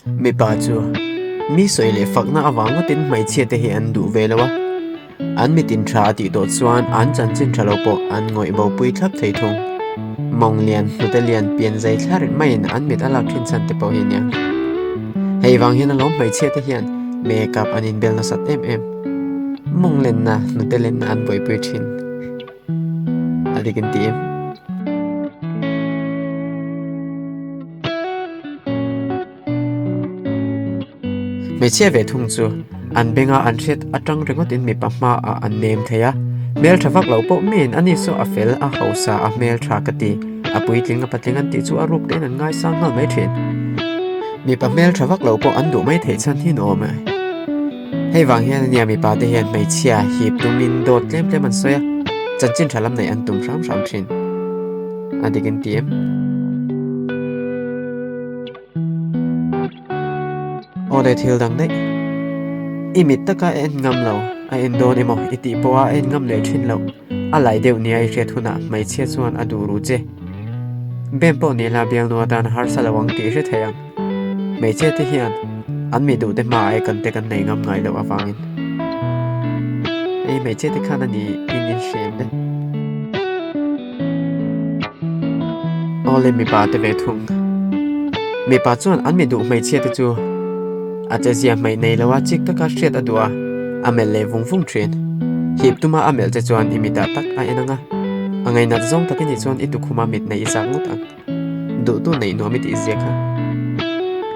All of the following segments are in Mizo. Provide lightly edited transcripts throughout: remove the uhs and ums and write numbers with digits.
Mipa chu mi sawi leh fakna avang ngawtin hmeichhia te hi an duh ve lo a, an mitin tha a tih tawh chuan an chanchin tha lo pawh an ngawih bo pui thlap thei thung. Mawng lian, hnute lian, pian zai thla rit maiin an mit a lak thin chhan te pawh hi nia. Hei vang hian alawm hmeichhia te hian makeup an inbel nasat em em. Mawng lenna, hnute lenna an buaipui thin. A dik in ti em? Hmeichhia ve thung chu an benga an hriat atang ringawtin mipa hmaah an nem thei a, hmeltha vak lo pawh miin ani saw a fel a hausa a hmeltha ka ti, a puitling a patling an tih chu a ruk tein an ngaisang nghal mai thin. Mipa hmeltha vak lo pawh an duh mai theih chhan hi nuam e. Hei vang hian ania mipa te hian hmeichhia hip tumin dawt tlem tlem an sawi a, chanchin tha lam neih an tum hram hram thin. A dik in ti em? Aw le thil dang daih. I mit taka a en ngam lo, a en dawn emaw i tih pawha a en ngam leh thin loh. A lai deuh nia i hriat hunah hmeichhia chuan a duh ru che. Bem pawh ni la bialnu atan a harsa lo ang tih hre thei ang. Hmeichhia te hian an mi duh te hma ai kan te kan nei ngam ngai loh avangin hei hmeichhia te khan a ni in in hrem le. Awle mipa te ve thung. Mipa chuan an mi duh hmeichhia te chu a che zia hmaih nei lo a chik taka hriat a duh a, a melh leh vung vung thin. Hip tuma a melh che chuan i mitah tak a en ang a, a ngainat zawng tak i nih chuan i tukhuma mit nei i zak ngawt ang. Duhtu neih nuam i tih zia kha.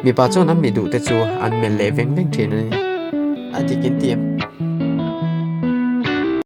Mipa chuan an mi duhte chu an melh leh veng veng thin a ni. A dik in ti em?